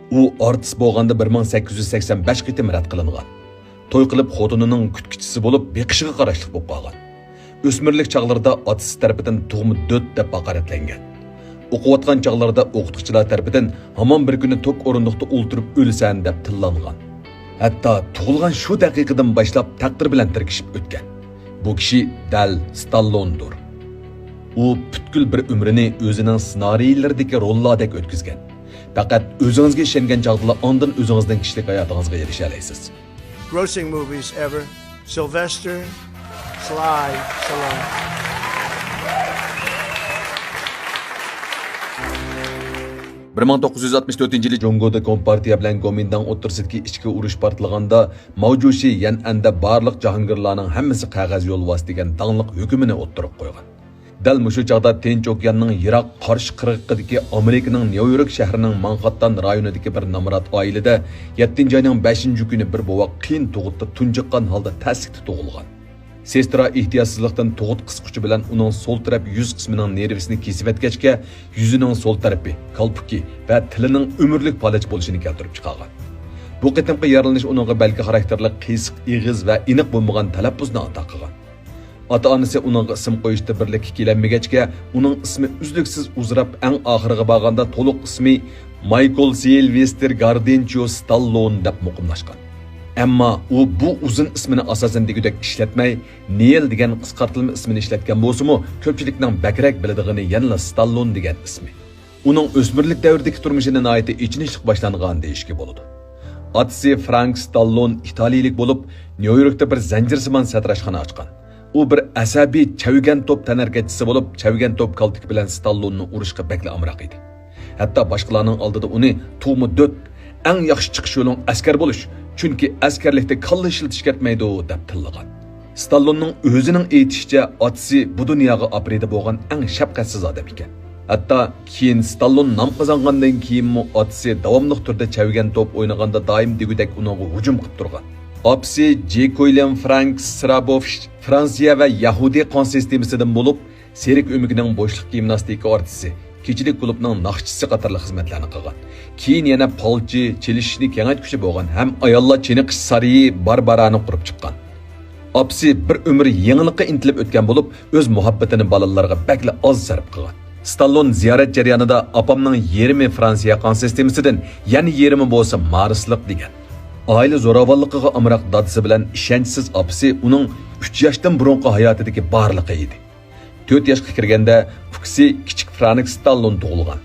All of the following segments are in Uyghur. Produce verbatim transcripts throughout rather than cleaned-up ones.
ئۇ ئارتىس بولغاندا بىر مىڭ سەككىز يۈز سەكسەن بەش قېتىم رەت قىلىنغان. توي قىلىپ، خوتۇنىنىڭ كۈتكۈچىسى بولۇپ، بېقىشىغا قاراشلىق بولۇپ قالغان. ئۆسمۈرلۈك چاغلىرىدا ئاتىسى تەرىپىدىن تۇغما دۆت دەپ ھاقارەتلەنگەن. ئوقۇۋاتقان چاغلىرىدا ئوقۇتقۇچىلار تەرىپىدىن ھامان بىر كۈنى توك ئورۇندۇقتا ئولتۇرۇپ ئۆلىسەن دەپ تىللانغان. ھەتتا تۇغۇلغان شۇ دەقىقىدىن باشلاپ تەقدىر بىلەن تىركىشىپ ئۆتكەن. بۇ كىشى دەل ستاللوندۇر. ئۇ پۈتكۈل بىر ئۆمرىنى ئۆزىنىڭ سېنارىيلىرىدىكى روللاردەك ئۆتكۈزگەن. پەقەت ئۆزىڭىزگە ئىشەنگەن چاغدىلا ئاندىن ئۆزىڭىزنىڭ كىشىلىك ھاياتىڭىزغا ئېرىشەلەيسىز. Grossing movies ever, Sylvester Sly Stallone. بىر مىڭ توققۇز يۈز ئاتمىش تۆتىنچى يىلى جۇڭگودا كومپارتىيە بىلەن گومىنداڭ ئوتتۇرىسىدىكى ئىچكى ئۇرۇش پارتلىغاندا، ماۋجۇشى يەنئەندە بارلىق جاھانگىرلارنىڭ ھەممىسى قەغەز يولۋاس دېگەن داڭلىق ھۆكۈمىنى ئوتتۇرىغا قويغان. دەل مۇشۇ چاغدا تىنچ ئوكياننىڭ يىراق قارشى قىرغىقىدىكى ئامېرىكىنىڭ نيۇ يورك شەھىرىنىڭ مانخاتتان رايونىدىكى بىر نامرات ئائىلىدە يەتتىنچى ئاينىڭ بەشىنچى كۈنى بىر بوۋاق قىيىن تۇغۇتتا تۇنجۇققان ھالدا تەسلىكتە تۇغۇلغان. سېسترا ئېھتىياتسىزلىقتىن تۇغۇت قىسقۇچى بىلەن ئۇنىڭ سول تەرەپ يۈز قىسمىنىڭ نېرۋىسىنى كېسىۋەتكەچكە، يۈزىنىڭ سول تەرىپى، كالپۇكى ۋە تىلىنىڭ ئۆمۈرلۈك پالەچ بولۇشىنى كەلتۈرۈپ چىقارغان. بۇ قېتىمقى يارىلىنىش ئۇنىڭغا بەلگە خاراكتېرلىك قىيسىق ئېغىز ۋە ئېنىق بولمىغان تەلەپپۇزنى ئاتا قىلغان. ئاتا-ئانىسى ئۇنىڭغا ئىسىم قويۇشتا بىرلىككە كېلەلمىگەچكە، ئۇنىڭ ئىسمى ئۈزلۈكسىز ئۇزىراپ، ئەڭ ئاخىرىغا بارغاندا تولۇق ئىسمى مايكل سىلۋېستېر گاردىنچو ستاللون دەپ مۇقىملاشقان. ئەمما ئۇ بۇ ئۇزۇن ئىسمىنى ئاساسەن دېگۈدەك ئىشلەتمەي، نېيل دېگەن قىسقارتىلما ئىسمىنى ئىشلەتكەن بولسىمۇ، كۆپچىلىكنىڭ بەكرەك بىلىدىغىنى يەنىلا ستاللون دېگەن ئىسمى. ئۇنىڭ ئۆسمۈرلۈك دەۋرىدىكى تۇرمۇشىنى ناھايىتى ئېچىنىشلىق باشلانغان دېيىشكە بولىدۇ. ئاتىسى فرانك ستاللون ئىتالىيىلىك بولۇپ، نيۇ يوركتا بىر زەنجىرسىمان ساتىراشخانا ئاچقان. ئۇ بىر ئەسەبىي چەۋگەن توپ تەنھەرىكەتچىسى بولۇپ، چەۋگەن توپ كالتىكى بىلەن ستاللوننى ئۇرۇشقا بەكلا ئامراق ئىدى. ھەتتا باشقىلارنىڭ ئالدىدا ئۇنى تۇغما دۆت، ئەڭ ياخشى چىقىش يولۇڭ ئەسكەر بولۇش، چۈنكى ئەسكەرلىكتە كاللا ئىشلىتىش كەتمەيدۇ، دەپ تىللىغان. ستاللوننىڭ ئۆزىنىڭ ئېيتىشىچە، ئاتىسى بۇ دۇنياغا ئاپىرىدە بولغان ئەڭ شەپقەتسىز ئادەم ئىكەن. ھەتتا كېيىن ستاللون نام قازانغاندىن كېيىنمۇ ئاتىسى داۋاملىق تۈردە چەۋگەن توپ ئوينىغاندا دائىم دېگۈدەك ئۇنىڭغا ھۇجۇم قىلىپ تۇرغان. ئاپىسى جېك ئويليام فرانك سرابوفىچ فرانسىيە ۋە يەھۇدىي قان سىستېمىسىدىن بولۇپ، سېرك ئۆمىكىنىڭ بوشلۇق گىمناستىكا ئارتىسى، كېچىلىك كۇلۇبنىڭ ناخشىچىسى قاتارلىق خىزمەتلەرنى قىلغان. كېيىن يەنە پالچى، چېلىشىشنى كېڭەيتكۈچى بولغان ھەم ئاياللار چېنىقىش سارىيى باربارانى قۇرۇپ چىققان. ئاپىسى بىر ئۆمۈر يېڭىلىققا ئىنتىلىپ ئۆتكەن بولۇپ، ئۆز مۇھەببىتىنى بالىلارغا بەكلا ئاز سەرپ قىلغان. ستاللون زىيارەت جەريانىدا ئاپامنىڭ يېرىمى فرانسىيە قان سىستېمىسىدىن، يەنە يېرىمى بولسا مارسلىق دېگەن. ئائىلە زوراۋانلىقىغا ئامراق دادىسى بىلەن ئىشەنچسىز ئاپىسى ئۇنىڭ ئۈچ ياشتىن بۇرۇنقى ھاياتىدىكى بارلىقى ئىدى. تۆت ياشقا كىرگەندە ئۇكىسى كىچىك فرانك ستاللون تۇغۇلغان.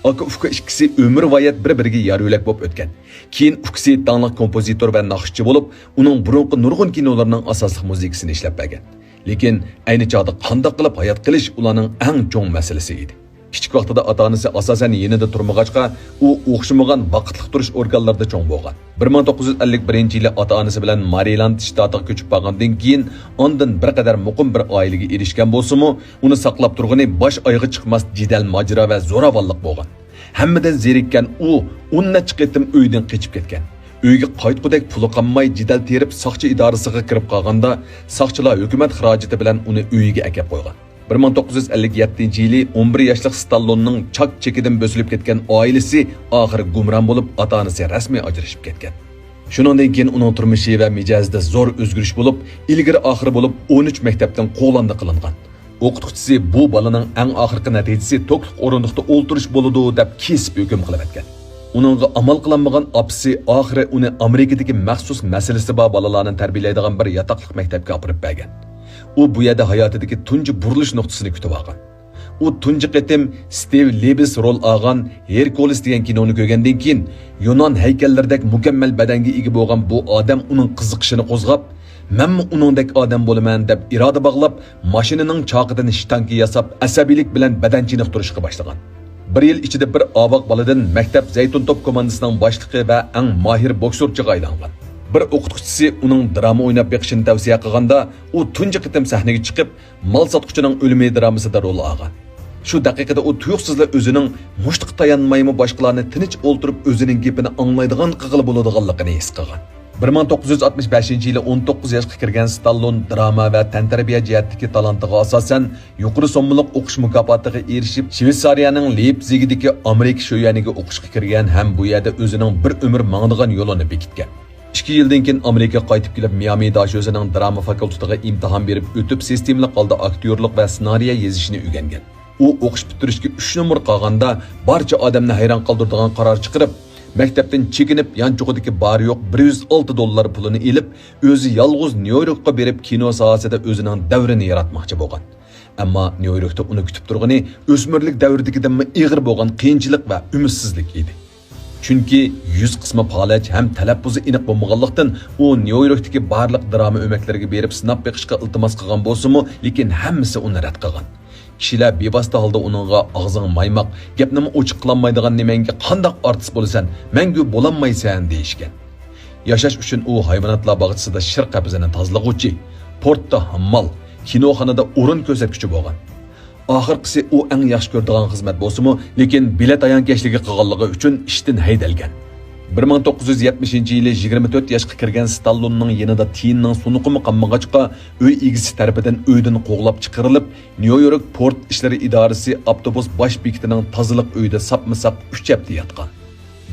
ئاكا-ئۇكا ئىككىسى ئۆمۈرۋايەت بىر-بىرىگە يار-يۆلەك بولۇپ ئۆتكەن. كېيىن ئۇكىسى داڭلىق كومپوزىتور ۋە ناخشىچى بولۇپ، ئۇنىڭ بۇرۇنقى نۇرغۇن كىنولىرىنىڭ ئاساسلىق مۇزىكىسىنى ئىشلەپ بەرگەن. لېكىن ئەينى چاغدا قانداق قىلىپ ھايات قېلىش ئۇلارنىڭ ئەڭ چوڭ مەسىلىسى ئىدى. كىچىك ۋاقتىدا ئاتا-ئانىسى ئاساسەن يېنىدا تۇرمىغاچقا، ئۇ ئوخشىمىغان ۋاقىتلىق تۇرۇش ئورگانلىرىدا چوڭ بولغان. بىر مىڭ توققۇز يۈز ئەللىك بىرىنچى يىلى ئاتا-ئانىسى بىلەن مارىلاند شتاتىغا كۆچۈپ بارغاندىن كېيىن، ئاندىن بىر قەدەر مۇقىم بىر ئائىلىگە ئېرىشكەن بولسىمۇ، ئۇنى ساقلاپ تۇرغىنى باش ئايىغى چىقماس جېدەل-ماجىرا ۋە زوراۋانلىق بولغان. ھەممىدىن زېرىككەن ئۇ ئون نەچچە قېتىم ئۆيدىن قېچىپ كەتكەن. ئۆيگە قايتقۇدەك پۇلى قالماي، جېدەل تېرىپ ساقچى ئىدارىسىغا كىرىپ قالغاندا، ساقچىلار ھۆكۈمەت خىراجىتى بىلەن ئۇنى ئۆيىگە ئەكەپ قويغان. بىر مىڭ توققۇز يۈز ئەللىك يەتتىنچى يىلى ئون بىر ياشلىق ستاللوننىڭ چاك چېكىدىن بۆسۈلۈپ كەتكەن ئائىلىسى ئاخىرى گۇمران بولۇپ، ئاتا-ئانىسى رەسمىي ئاجرىشىپ كەتكەن. شۇنىڭدىن كېيىن ئۇنىڭ تۇرمۇشى ۋە مىجەزىدە زور ئۆزگىرىش بولۇپ، ئىلگىرى-ئاخىرى بولۇپ ئون ئۈچ مەكتەپتىن قوغلاندى قىلىنغان. ئوقۇتقۇچىسى بۇ بالىنىڭ ئەڭ ئاخىرقى نەتىجىسى توكلۇق ئورۇندۇقتا ئولتۇرۇش بولىدۇ دەپ كېسىپ ھۆكۈم قىلىۋەتكەن. ئۇنىڭغا ئامال قىلالمىغان ئاپىسى ئاخىرى ئۇنى ئامېرىكىدىكى مەخسۇس مەسىلىسى بار بالىلارنى تەربىيەلەيدىغان بىر ياتاقلىق مەكتەپكە ئاپىرىپ بەرگەن. ئۇ بۇ يەردە ھاياتىدىكى تۇنجى بۇرۇلۇش نۇقتىسىنى كۈتۈۋالغان. ئۇ تۇنجى قېتىم ستىۋ لېبس رول ئالغان ھېركۇلېس دېگەن كىنونى كۆرگەندىن كېيىن، يۇنان ھەيكەللىرىدەك مۇكەممەل بەدەنگە ئىگە بولغان بۇ ئادەم ئۇنىڭ قىزىقىشىنى قوزغاپ، مەنمۇ ئۇنىڭدەك ئادەم بولىمەن دەپ ئىرادە باغلاپ، ماشىنىنىڭ چاقىدىن شتانكا ياساپ، ئەسەبىيلىك بىلەن بەدەن چېنىقتۇرۇشقا باشلىغان. بىر يىل ئىچىدە بىر ئاۋاق بالىدىن مەكتەپ زەيتۇن توپ كوماندىسىنىڭ باشلىقى ۋە ئەڭ ماھىر بوكسورچىغا ئايلانغان. بىر ئوقۇتقۇچىسى ئۇنىڭ دىراما ئويناپ بېقىشىنى تەۋسىيە قىلغاندا، ئۇ تۇنجى قېتىم سەھنىگە چىقىپ، مال ساتقۇچىنىڭ ئۆلۈمى درامىسىدا رول ئالغان. شۇ دەقىقىدە ئۇ تۇيۇقسىزلا ئۆزىنىڭ مۇشتقا تايانمايمۇ باشقىلارنى تىنچ ئولتۇرۇپ ئۆزىنىڭ گېپىنى ئاڭلايدىغان قىلغىلى بولىدىغانلىقىنى ھېس قىلغان. بىر مىڭ توققۇز يۈز ئاتمىش بەشىنچى يىلى ئون توققۇز ياشقا كىرگەن ستاللون دراما ۋە تەنتەربىيە جەھەتتىكى تالانتىغا ئاساسەن، يۇقىرى سوممىلىق ئوقۇش مۇكاپاتىغا ئېرىشىپ، شىۋېتسارىيەنىڭ لېيپزىگدىكى ئامېرىكا شۆيۈەنىگە ئوقۇشقا كىرگەن ھەم بۇ يەردە ئۆزىنىڭ بىر ئۆمۈر ماڭىدىغان يولىنى بېكىتكەن. ئىككى يىلدىن كېيىن ئامېرىكىغا قايتىپ كېلىپ، مىيامى داشۆسىنىڭ دراما فاكۇلتېتىغا ئىمتىھان بېرىپ ئۆتۈپ، سىستېمىلىق ھالدا ئاكتيورلۇق ۋە سېنارىيە يېزىشنى ئۆگەنگەن. ئۇ ئوقۇش پۈتتۈرۈشكە ئۈچ نومۇر قالغاندا، بارچە ئادەمنى ھەيران قالدۇرىدىغان قارار چىقىرىپ، مەكتەپتىن چېكىنىپ، يانچۇقىدىكى بارى يوق بىر يۈز ئالتە دوللار پۇلىنى ئېلىپ، ئۆزى يالغۇز نيۇ يوركقا بېرىپ، كىنو ساھەسىدە ئۆزىنىڭ دەۋرىنى ياراتماقچى بولغان. ئەمما نيۇ يوركتا ئۇنى كۈتۈپ تۇرغىنى ئۆسمۈرلۈك دەۋردىكىدىنمۇ ئېغىر بولغان قىيىنچىلىق ۋە ئۈمىدسىزلىك ئىدى. چۈنكى يۈز قىسمى پالەچ ھەم تەلەپپۇزى ئېنىق بولمىغانلىقتىن، ئۇ نيۇ يوركتىكى بارلىق دراما ئۆمەكلىرىگە بېرىپ سىناپ بېقىشقا ئىلتىماس قىلغان بولسىمۇ، لېكىن ھەممىسى ئۇنى رەت قىلغان. كىشىلەر بىۋاسىتە ھالدا ئۇنىڭغا «ئاغزىڭ مايماق، گەپنىمۇ ئوچۇق قىلالمايدىغان نېمەڭگە قانداق ئارتىس بولىسەن، مەڭگۈ بولالمايسەن» دېيىشكەن. ياشاش ئۈچۈن ئۇ ھايۋاناتلار باغچىسىدا شىر قەپىسىنى تازىلىغۇچى، پورتتا ھاممال، كىنوخانىدا ئورۇن كۆرسەتكۈچى بولغان. ئاخىرقىسى ئۇ ئەڭ ياخشى كۆرىدىغان خىزمەت بولسىمۇ، لېكىن بېلەت ھايانكەشلىكى قىلغانلىقى ئۈچۈن ئىشتىن ھەيدەلگەن. بىر مىڭ توققۇز يۈز يەتمىشىنچى يىلى يىگىرمە تۆت ياشقا كىرگەن ستاللوننىڭ يېنىدا تىيىننىڭ سۇنۇقىمۇ قالمىغاچقا، ئۆي ئىگىسى تەرىپىدىن ئۆيدىن قوغلاپ چىقىرىلىپ، نيۇ يورك پورت ئىشلىرى ئىدارىسى ئاپتوبۇس باش بېكىتىنىڭ تازىلىق ئۆيىدە ساپمۇ ساق ئۈچ ھەپتە ياتقان.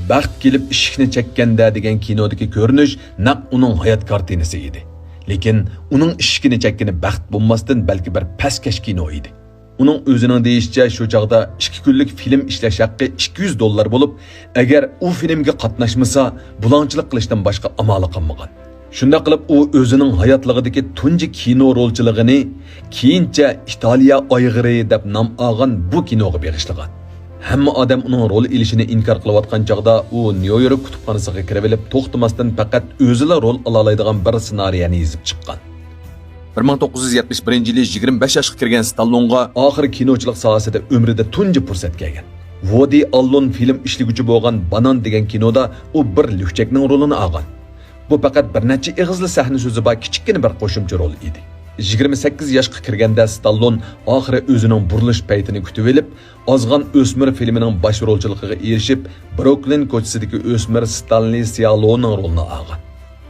«بەخت كېلىپ ئىشىكنى چەككەندە» دېگەن كىنودىكى كۆرۈنۈش نەق ئۇنىڭ ھايات كارتىنىسى ئىدى. لېكىن ئۇنىڭ ئىشىكىنى چەككىنى بەخت بولماستىن، بەلكى بىر پەسكەش كىنو ئىدى. ئۇنىڭ ئۆزىنىڭ دېيىشىچە، شۇ چاغدا ئىككى كۈنلۈك فىلىم ئىشلەش ھەققى ئىككى يۈز دوللار بولۇپ، ئەگەر ئۇ فىلىمگە قاتناشمىسا، بۇلاڭچىلىق قىلىشتىن باشقا ئامالى قالمىغان. شۇنداق قىلىپ، ئۇ ئۆزىنىڭ ھاياتلىقىدىكى تۇنجى كىنو رولچىلىقىنى كېيىنچە «ئىتالىيە ئايغىرى» دەپ نام ئالغان بۇ كىنوغا بېغىشلىغان. ھەممە ئادەم ئۇنىڭ رول ئېلىشىنى ئىنكار قىلىۋاتقان چاغدا، ئۇ نيۇ يورك كۇتۇپخانىسىغا كىرىۋېلىپ، توختىماستىن پەقەت ئۆزىلا رول ئالالايدىغان بىر سېنارىيەنى يېزىپ چىققان. بىر مىڭ توققۇز يۈز يەتمىش بىرىنچى يىلى يىگىرمە بەش ياشقا كىرگەن ستاللونغا ئاخىرى كىنوچىلىق ساھەسىدە ئۆمرىدە تۇنجى پۇرسەت كەلگەن. ۋودى ئاللون فىلىم ئىشلىگۈچى بولغان «بانان» دېگەن كىنودا ئۇ بىر لۈكچەكنىڭ رولىنى ئالغان. بۇ پەقەت بىر نەچچە ئېغىزلا سەھنە سۆزى بار كىچىككىنە بىر قوشۇمچە رول ئىدى. يىگىرمە سەككىز ياشقا كىرگەندە ستاللون ئاخىرى ئۆزىنىڭ بۇرۇلۇش پەيتىنى كۈتۈۋېلىپ، «ئازغان ئۆسمۈر» فىلىمىنىڭ باش رولچىلىقىغا ئېرىشىپ، بروكلىن كوچىسىدىكى ئۆسمۈر ستانلى سيالونىڭ رولىنى ئالغان.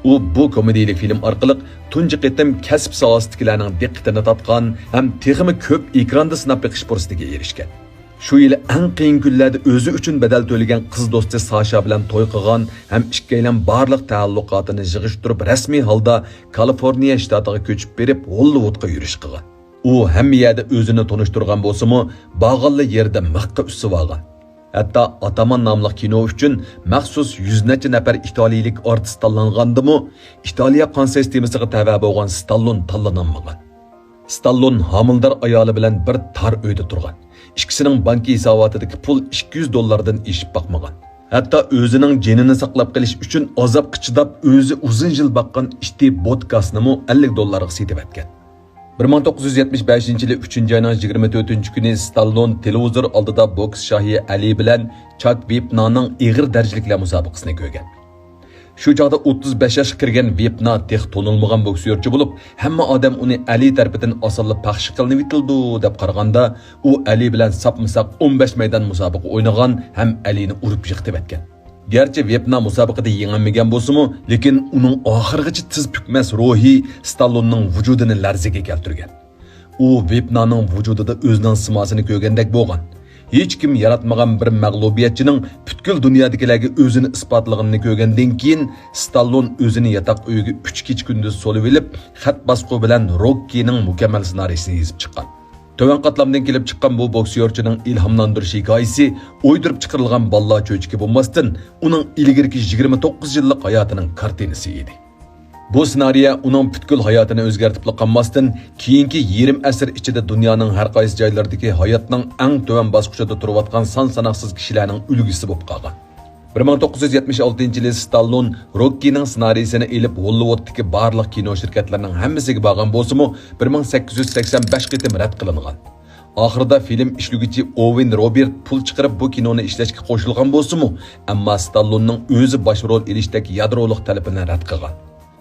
ئۇ بۇ كومېدىيىلىك فىلىم ئارقىلىق تۇنجى قېتىم كەسىپ ساھەسىدىكىلەرنىڭ دىققىتىنى تارتقان ھەم تېخىمۇ كۆپ ئېكراندا سىناپ بېقىش پۇرسىتىگە ئېرىشكەن. شۇ يىلى ئەڭ قىيىن كۈنلەردە ئۆزى ئۈچۈن بەدەل تۆلىگەن قىز دوستى ساشا بىلەن توي قىلغان ھەم ئىككىيلەن بارلىق تەئەللۇقاتىنى يىغىشتۇرۇپ، رەسمىي ھالدا كالىفورنىيە شتاتىغا كۆچۈپ بېرىپ، ھوللىۋۇدقا يۈرۈش قىلغان. ئۇ ھەممە يەردە ئۆزىنى تونۇشتۇرغان بولسىمۇ، بارغانلا يېرىدە مىخقا ئۈسۈۋالغان. ھەتتا «ئاتامان» ناملىق كىنو ئۈچۈن مەخسۇس يۈز نەچچە نەپەر ئىتالىيىلىك ئارتىس تاللانغاندىمۇ، ئىتالىيە قان سىستېمىسىغا تەۋە بولغان ستاللون تاللىنالمىغان. ستاللون ھامىلىدار ئايالى بىلەن بىر تار ئۆيدە تۇرغان. ئىككىسىنىڭ بانكا ھېساباتىدىكى پۇل ئىككى يۈز دوللاردىن ئېشىپ باقمىغان. ھەتتا ئۆزىنىڭ جېنىنى ساقلاپ قېلىش ئۈچۈن ئازابقا چىداپ، ئۆزى ئۇزۇن يىل باققان ئىتى بوتكاسنىمۇ ئەللىك دوللارغا سېتىۋەتكەن. بىر مىڭ توققۇز يۈز يەتمىش بەشىنچى يىلى ئۈچىنچى ئاينىڭ يىگىرمە تۆتىنچى كۈنى ستاللون تېلېۋىزور ئالدىدا بوكس شاھى ئەلى بىلەن چاك ۋېپنانىڭ ئېغىر دەرىجىلىكلەر مۇسابىقىسىنى كۆرگەن. شۇ چاغدا ئوتتۇز بەش ياشقا كىرگەن ۋېپنا تېخى تونۇلمىغان بوكسيورچى بولۇپ، ھەممە ئادەم ئۇنى ئەلى تەرىپىدىن ئاسانلا پەخش قىلىنىۋېتىلىدۇ دەپ قارىغاندا، ئۇ ئەلى بىلەن ساپمۇساق ئون بەش مەيدان مۇسابىقە ئوينىغان ھەم ئەلىنى ئۇرۇپ يىقىتىۋەتكەن. گەرچە ۋېپنا مۇسابىقىدە يېڭەلمىگەن بولسىمۇ، لېكىن ئۇنىڭ ئاخىرغىچە تىز پۈكمەس روھى ستاللوننىڭ ۋۇجۇدىنى لەرزىگە كەلتۈرگەن. ئۇ ۋېپنانىڭ ۋۇجۇدىدا ئۆزىنىڭ سىماسىنى كۆرگەندەك بولغان. ھېچكىم ياراتمىغان بىر مەغلۇبىيەتچىنىڭ پۈتكۈل دۇنيادىكىلەرگە ئۆزىنى ئىسپاتلىغىنىنى كۆرگەندىن كېيىن، ستاللون ئۆزىنى ياتاق ئۆيىگە ئۈچ كېچە-كۈندۈز سولىۋېلىپ، خەت باسقۇ بىلەن روككىنىڭ مۇكەممەل سېنارىيىسىنى يېزىپ چىققان. تۆۋەن قاتلامدىن كېلىپ چىققان بۇ بوكسيورچىنىڭ ئىلھاملاندۇرۇش ھېكايىسى ئويدۇرۇپ چىقىرىلغان بالىلار چۆچىكى بولماستىن، ئۇنىڭ ئىلگىرىكى يىگىرمە توققۇز يىللىق ھاياتىنىڭ كارتىنىسى ئىدى. بۇ سېنارىيە ئۇنىڭ پۈتكۈل ھاياتىنى ئۆزگەرتىپلا قالماستىن، كېيىنكى يېرىم ئەسىر ئىچىدە دۇنيانىڭ ھەر قايسى جايلىرىدىكى ھاياتنىڭ ئەڭ تۆۋەن باسقۇچىدا تۇرۇۋاتقان سان-ساناقسىز كىشىلەرنىڭ ئۈلگىسى بولۇپ قالغان. بىر مىڭ توققۇز يۈز يەتمىش ئالتىنچى يىلى ستاللون روككىنىڭ سېنارىيىسىنى ئېلىپ، ھوللىۋۇدتىكى بارلىق كىنو شىركەتلىرىنىڭ ھەممىسىگە بارغان بولسىمۇ، بىر مىڭ سەككىز يۈز سەكسەن بەش قېتىم رەت قىلىنغان. ئاخىرىدا فىلىم ئىشلىگۈچى ئوۋېن روبېرت پۇل چىقىرىپ، بۇ كىنونى ئىشلەشكە قوشۇلغان بولسىمۇ، ئەمما ستاللوننىڭ ئۆزى باش رول ئېلىشتەك يادرولۇق تەلىپىنى رەت قىلغان.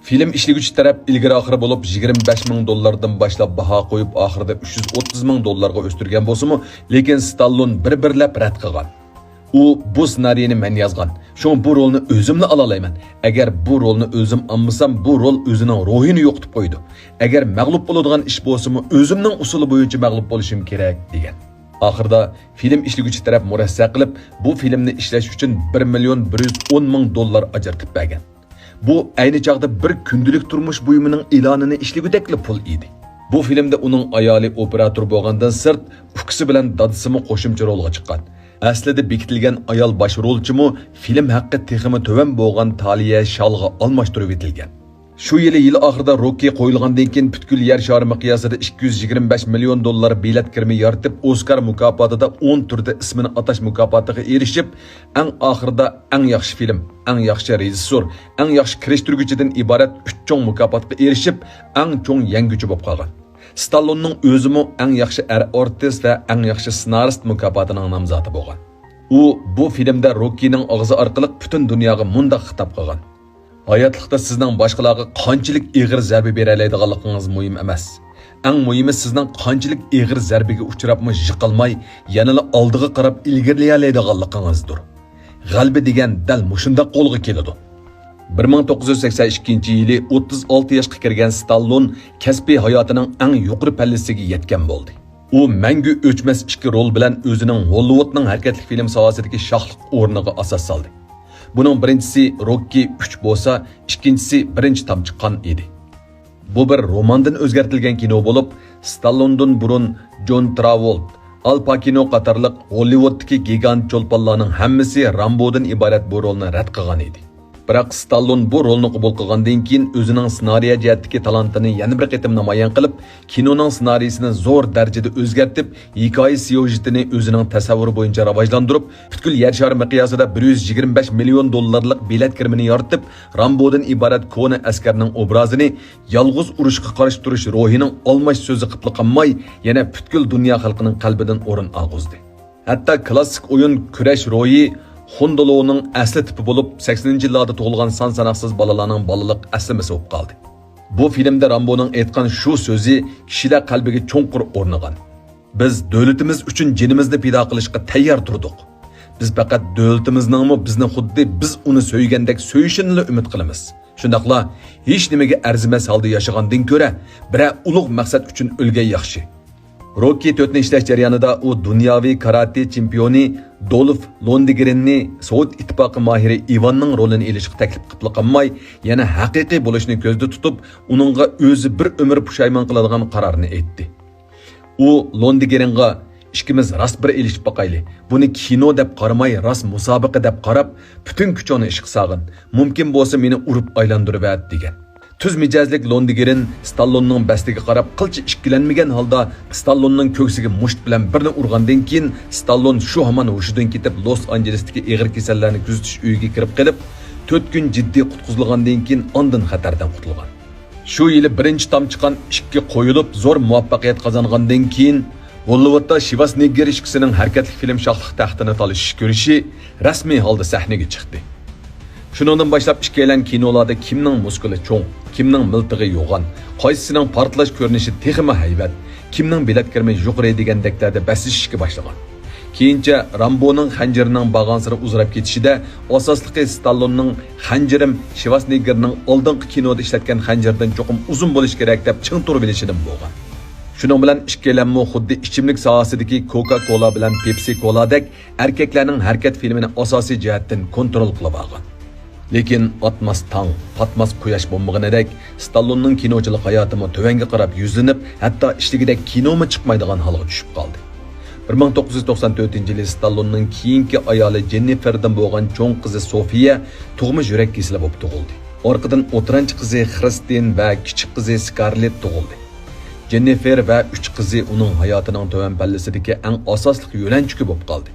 فىلىم ئىشلىگۈچى تەرەپ ئىلگىرى-ئاخىرى بولۇپ يىگىرمە بەش مىڭ دوللاردىن باشلاپ باھا قويۇپ، ئاخىرىدا ئۈچ يۈز ئوتتۇز مىڭ دوللارغا ئۆستۈرگەن بولسىمۇ، لېكىن ستاللون بىر-بىرلەپ رەت قىلغان. ئۇ، بۇ سېنارىينى مەن يازغان، شۇڭا بۇ رولنى ئۆزۈملا ئالالايمەن. ئەگەر بۇ رولنى ئۆزۈم ئالمىسام، بۇ رول ئۆزىنىڭ روھىنى يوقىتىپ قويىدۇ. ئەگەر مەغلۇپ بولىدىغان ئىش بولسىمۇ، ئۆزۈمنىڭ ئۇسۇلى بويىچە مەغلۇپ بولۇشۇم كېرەك، دېگەن. ئاخىرىدا فىلىم ئىشلىگۈچى تەرەپ مۇرەسسە قىلىپ، بۇ فىلىمنى ئىشلەش ئۈچۈن بىر مىليون بىر يۈز ئون مىڭ دوللار ئاجرىتىپ بەرگەن. بۇ ئەينى چاغدا بىر كۈندىلىك تۇرمۇش بۇيۇمىنىڭ ئېلانىنى ئىشلىگۈدەكلا پۇل ئىدى. بۇ فىلىمدە ئۇنىڭ ئايالى ئوپېراتور بولغاندىن سىرت، ئۇكىسى بىلەن دادىسىمۇ قوشۇمچە رولغا چىققان. ئەسلىدە بېكىتىلگەن ئايال باش رولچىمۇ فىلىم ھەققى تېخىمۇ تۆۋەن بولغان تالىيە شالغا ئالماشتۇرۇۋېتىلگەن. شۇ يىلى يىل ئاخىرىدا روككى قويۇلغاندىن كېيىن، پۈتكۈل يەر شارى مىقياسىدا ئىككى يۈز يىگىرمە بەش مىليون دوللار بېلەت كىرىمى يارىتىپ، ئوسكار مۇكاپاتىدا ئون تۈردە ئىسمىنى ئاتاش مۇكاپاتىغا ئېرىشىپ، ئەڭ ئاخىرىدا ئەڭ ياخشى فىلىم، ئەڭ ياخشى رېژىسسور، ئەڭ ياخشى كىرىشتۈرگۈچىدىن ئىبارەت ئۈچ چوڭ مۇكاپاتقا ئېرىشىپ، ئەڭ چوڭ يەڭگۈچى بولۇپ قالغان. ستاللوننىڭ ئۆزىمۇ ئەڭ ياخشى ئەر ئارتىس ۋە ئەڭ ياخشى سېنارىست مۇكاپاتىنىڭ نامزاتى بولغان. ئۇ بۇ فىلىمدە روككىنىڭ ئاغزى ئارقىلىق پۈتۈن دۇنياغا مۇنداق خىتاب قىلغان: «ھاياتلىقتا سىزنىڭ باشقىلارغا قانچىلىك ئېغىر زەربە بېرەلەيدىغانلىقىڭىز مۇھىم ئەمەس. ئەڭ مۇھىمى سىزنىڭ قانچىلىك ئېغىر زەربىگە ئۇچراپمۇ يىقالماي، يەنىلا ئالدىغا قاراپ ئىلگىرىلىيەلەيدىغانلىقىڭىزدۇر. غەلىبە دېگەن دەل مۇشۇنداق قولغا كېلىدۇ.» بىر مىڭ توققۇز يۈز سەكسەن ئىككىنچى يىلى ئوتتۇز ئالتە ياشقا كىرگەن ستاللون كەسپىي ھاياتىنىڭ ئەڭ يۇقىرى پەللىسىگە يەتكەن بولدى. ئۇ مەڭگۈ ئۆچمەس ئىككى رول بىلەن ئۆزىنىڭ ھوللىۋۇدنىڭ ھەرىكەتلىك فىلىم ساھەسىدىكى شاھلىق ئورنىغا ئاساس سالدى. بۇنىڭ بىرىنچىسى روككى ئۈچ بولسا، ئىككىنچىسى بىرىنچى تامچە قان ئىدى. بۇ بىر روماندىن ئۆزگەرتىلگەن كىنو بولۇپ، ستاللوندىن بۇرۇن جون تراۋولت، ئال پاكىنو قاتارلىق ھوللىۋۇدتىكى گىگانت چولپانلارنىڭ ھەممىسى رامبودىن ئىبارەت بۇ رولنى رەت قىلغان ئىدى. بىراق ستاللون بۇ رولنى قوبۇل قىلغاندىن كېيىن، ئۆزىنىڭ سېنارىيە جەھەتتىكى تالانتىنى يەنە بىر قېتىم نامايان قىلىپ، كىنونىڭ سېنارىيىسىنى زور دەرىجىدە ئۆزگەرتىپ، ھېكايە سيۇژېتىنى ئۆزىنىڭ تەسەۋۋۇرى بويىچە راۋاجلاندۇرۇپ، پۈتكۈل يەر شارى مىقياسىدا بىر يۈز يىگىرمە بەش مىليون دوللارلىق بېلەت كىرىمىنى يارىتىپ، رامبودىن ئىبارەت كونا ئەسكەرنىڭ ئوبرازىنى يالغۇز ئۇرۇشقا قارشى تۇرۇش روھىنىڭ ئالماش سۆزى قىپلا قالماي، يەنە پۈتكۈل دۇنيا خەلقىنىڭ قەلبىدىن ئورۇن ئالغۇزدى. ھەتتا كلاسسىك ئويۇن كۈرەش روھى خۇندىلونىڭ ئەسلى تىپى بولۇپ، سەكسىنىنچى يىللاردا تۇغۇلغان سان ساناقسىز بالىلارنىڭ بالىلىق ئەسلىمىسى بولۇپ قالدى. بۇ فىلىمدە رامبونىڭ ئېيتقان شۇ سۆزى كىشىلەر قەلبىگە چوڭقۇر ئورنىغان. «بىز دۆلىتىمىز ئۈچۈن جېنىمىزنى پىدا قىلىشقا تەييار تۇردۇق. بىز پەقەت دۆلىتىمىزنىڭمۇ بىزنى خۇددى بىز ئۇنى سۆيگەندەك سۆيۈشىنىلا ئۈمىد قىلىمىز. شۇنداقلا ھېچنېمىگە ئەرزىمەس ھالدا ياشىغاندىن كۆرە، بىرەر ئۇلۇغ مەقسەت ئۈچۈن ئۆلگەن ياخشى.» روككى تۆتنى ئىشلەش جەريانىدا ئۇ دۇنياۋى كاراتې چېمپىيونى دولف لوندىگرېننى سوۋېت ئىتتىپاقى ماھىرى ئىۋاننىڭ رولىنى ئېلىشقا تەكلىپ قىلىپلا قالماي، يەنە ھەقىقىي بولۇشنى كۆزدە تۇتۇپ، ئۇنىڭغا ئۆزى بىر ئۆمۈر پۇشايمان قىلىدىغان قارارنى ئېيتتى. ئۇ لوندىگرېنغا، «ئىككىمىز راست بىر ئېلىشىپ باقايلى. بۇنى كىنو دەپ قارىماي، راست مۇسابىقە دەپ قاراپ، پۈتۈن كۈچۈڭنى ئىشقا سالغىن. مۇمكىن بولسا مېنى ئۇرۇپ ئايلاندۇرۇۋەت» دېگەن. تۈز مىجەزلىك لوندىگرېن ستاللوننىڭ بەستىگە قاراپ قىلچە ئىككىلەنمىگەن ھالدا ستاللوننىڭ كۆكسىگە مۇشت بىلەن بىرنى ئۇرغاندىن كېيىن، ستاللون شۇ ھامان ھوشىدىن كېتىپ، لوس ئانژېلېستىكى ئېغىر كېسەللەرنى كۆزىتىش ئۆيىگە كىرىپ قېلىپ، تۆت كۈن جىددىي قۇتقۇزۇلغاندىن كېيىن ئاندىن خەتەردىن قۇتۇلغان. شۇ يىلى بىرىنچى تامچە قان ئىككى قويۇلۇپ، زور مۇۋەپپەقىيەت قازانغاندىن كېيىن، ھوللىۋۇدتا شىۋاسنېگگېر ئىككىسىنىڭ ھەرىكەتلىك فىلىم شاھلىق تەختىنى تالىشىش كۈرىشى رەسمىي ھالدا سەھنىگە چىقتى. شۇنىڭدىن باشلاپ ئىككىيلەن كىنولاردا كىمنىڭ مۇسكۇلى چوڭ، كىمنىڭ مىلتىقى يوغان، قايسىسىنىڭ پارتلاش كۆرۈنۈشى تېخىمۇ ھەيۋەت، كىمنىڭ بېلەت كىرىمى يۇقىرى دېگەندەكلەردە بەسلىشىشكە باشلىغان. كېيىنچە رامبونىڭ خەنجىرىنىڭ بارغانسېرى ئۇزىراپ كېتىشىدە، ئاساسلىقى ستاللوننىڭ «خەنجىرىم شىۋاسنېگگېرنىڭ ئالدىنقى كىنودا ئىشلەتكەن خەنجىرىدىن چوقۇم ئۇزۇن بولۇشى كېرەك» دەپ چىڭ تۇرۇۋېلىشىدىن بولغان. شۇنىڭ بىلەن ئىككىيلەنمۇ خۇددى ئىچىملىك ساھەسىدىكى كوكا كولا بىلەن پېپسى كولادەك ئەركەكلەرنىڭ ھەرىكەت فىلىمىنى ئاساسىي جەھەتتىن كونترول قىلىۋالغان. لېكىن ئاتماس تاڭ، پاتماس قۇياش بولمىغىنىدەك، ستاللوننىڭ كىنوچىلىق ھاياتىمۇ تۆۋەنگە قاراپ يۈزلىنىپ، ھەتتا ئىشلىگۈدەك كىنومۇ چىقمايدىغان ھالغا چۈشۈپ قالدى. بىر مىڭ توققۇز يۈز توقسان تۆتىنچى يىلى ستاللوننىڭ كېيىنكى ئايالى جېننىفېردىن بولغان چوڭ قىزى سوفىيە تۇغما يۈرەك كېسىلى بولۇپ تۇغۇلدى. ئارقىدىن ئوتتۇرانچى قىزى خرىستىن ۋە كىچىك قىزى سكارلېت تۇغۇلدى. جېننىفېر ۋە ئۈچ قىزى ئۇنىڭ ھاياتىنىڭ تۆۋەن پەللىسىدىكى ئەڭ ئاساسلىق يۆلەنچۈكى بولۇپ قالدى.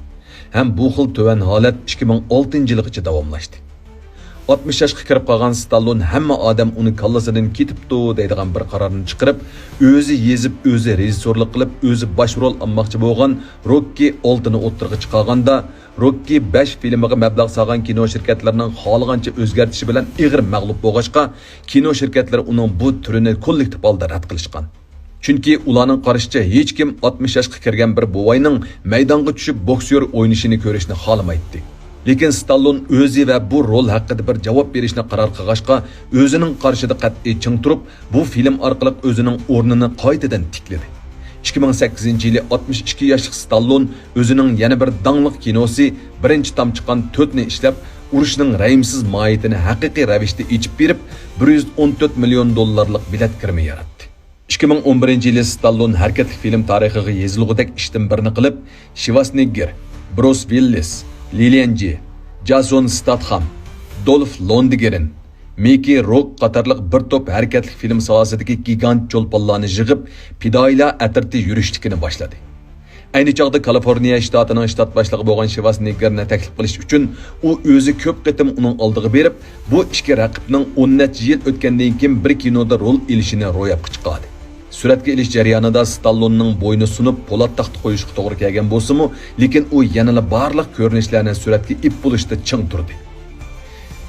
ھەم بۇ خىل تۆۋەن ھالەت ئىككى مىڭ ئالتىنچى يىلغىچە داۋاملاشتى. ئاتمىش ياشقا كىرىپ قالغان ستاللون ھەممە ئادەم ئۇنى كاللىسىدىن كېتىپتۇ دەيدىغان بىر قارارنى چىقىرىپ، ئۆزى يېزىپ، ئۆزى رېژىسسورلۇق قىلىپ، ئۆزى باش رول ئالماقچى بولغان روككى ئالتىنى ئوتتۇرىغا چىقارغاندا، روككى بەش فىلىمىغا مەبلەغ سالغان كىنو شىركەتلىرىنىڭ خالىغانچە ئۆزگەرتىشى بىلەن ئېغىر مەغلۇپ بولغاچقا، كىنو شىركەتلىرى ئۇنىڭ بۇ تۈرىنى كوللېكتىپ ھالدا رەت قىلىشقان. چۈنكى ئۇلارنىڭ قارىشىچە، ھېچكىم ئاتمىش ياشقا كىرگەن بىر بوۋاينىڭ مەيدانغا چۈشۈپ بوكسيور ئوينىشىنى كۆرۈشنى خالىمايتتى. لېكىن ستاللون ئۆزى ۋە بۇ رول ھەققىدە بىر جاۋاب بېرىشنى قارار قىلغاچقا، ئۆزىنىڭ قارىشىدا قەتئىي چىڭ تۇرۇپ، بۇ فىلىم ئارقىلىق ئۆزىنىڭ ئورنىنى قايتىدىن تىكلىدى. ئىككى مىڭ سەككىزىنچى يىلى ئاتمىش ئىككى ياشلىق ستاللون ئۆزىنىڭ يەنە بىر داڭلىق كىنوسى بىرىنچى تامچا قان تۆتنى ئىشلەپ، ئۇرۇشنىڭ رەھىمسىز ماھىيىتىنى ھەقىقىي رەۋىشتە ئېچىپ بېرىپ، بىر يۈز ئون تۆت مىليون دوللارلىق بېلەت كىرىمى ياراتتى. ئىككى مىڭ ئون بىرىنچى يىلى ستاللون ھەرىكەتلىك فىلىم تارىخىغا يېزىلغۇدەك ئىشتىن بىرنى قىلىپ، شىۋاسنېگگېر، بروس ۋىللىس، لىليەن جى، جاسون ستاتخام، دولف لوندگرېن، مىككى رورك قاتارلىق بىر توپ ھەرىكەتلىك فىلىم ساھەسىدىكى گىگانت چولپانلارنى يىغىپ، پىدائىيلار ئەترىتى يۈرۈشلۈكىنى باشلىدى. ئەينى چاغدا كالىفورنىيە شتاتىنىڭ شتات باشلىقى بولغان شىۋاسنېگگېرنى تەكلىپ قىلىش ئۈچۈن ئۇ ئۆزى كۆپ قېتىم ئۇنىڭ ئالدىغا بېرىپ، بۇ ئىككى رەقىبنىڭ ئون نەچچە يىل ئۆتكەندىن كېيىن بىر كىنودا رول ئېلىشىنى روياپقا چىقاردى. سۈرەتكە ئېلىش جەريانىدا ستاللوننىڭ بوينى سۇنۇپ، پولات تاختا قويۇشقا توغرا كەلگەن بولسىمۇ، لېكىن ئۇ يەنىلا بارلىق كۆرۈنۈشلەرنى سۈرەتكە ئېلىپ بولۇشتا چىڭ تۇردى.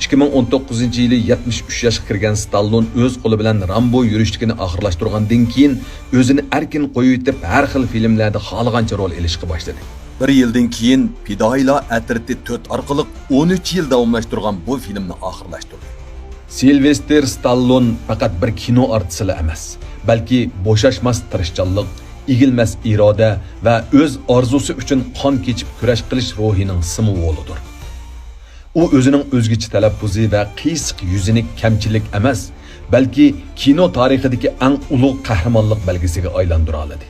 ئىككى مىڭ ئون توققۇزىنچى يىلى يەتمىش ئۈچ ياشقا كىرگەن ستاللون ئۆز قولى بىلەن رامبو يۈرۈشلۈكىنى ئاخىرلاشتۇرغاندىن كېيىن، ئۆزىنى ئەركىن قويۇۋېتىپ، ھەر خىل فىلىملەردە خالىغانچە رول ئېلىشقا باشلىدى. بىر يىلدىن كېيىن پىدائىيلار ئەترىتى تۆت ئارقىلىق ئون ئۈچ يىل داۋاملاشتۇرغان بۇ فىلىمنى ئاخىرلاشتۇردى. سىلۋېستېر ستاللون پەقەت بىر كىنو ئارتىسىلا ئەمەس، بەلكى بوشاشماس تىرىشچانلىق، ئېگىلمەس ئىرادە ۋە ئۆز ئارزۇسى ئۈچۈن قان كېچىپ كۈرەش قىلىش روھىنىڭ سىمۋولىدۇر. ئۇ ئۆزىنىڭ ئۆزگىچە تەلەپپۇزى ۋە قىيسىق يۈزىنى كەمچىلىك ئەمەس، بەلكى كىنو تارىخىدىكى ئەڭ ئۇلۇغ قەھرىمانلىق بەلگىسىگە ئايلاندۇرالىدى.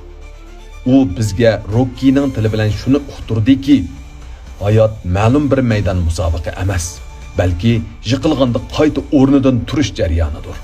ئۇ بىزگە روككىنىڭ تىلى بىلەن شۇنى ئۇقتۇردىكى، ھايات مەلۇم بىر مەيدان مۇسابىقە ئەمەس، بەلكى يىقىلغاندا قايتا ئورنىدىن تۇرۇش جەريانىدۇر.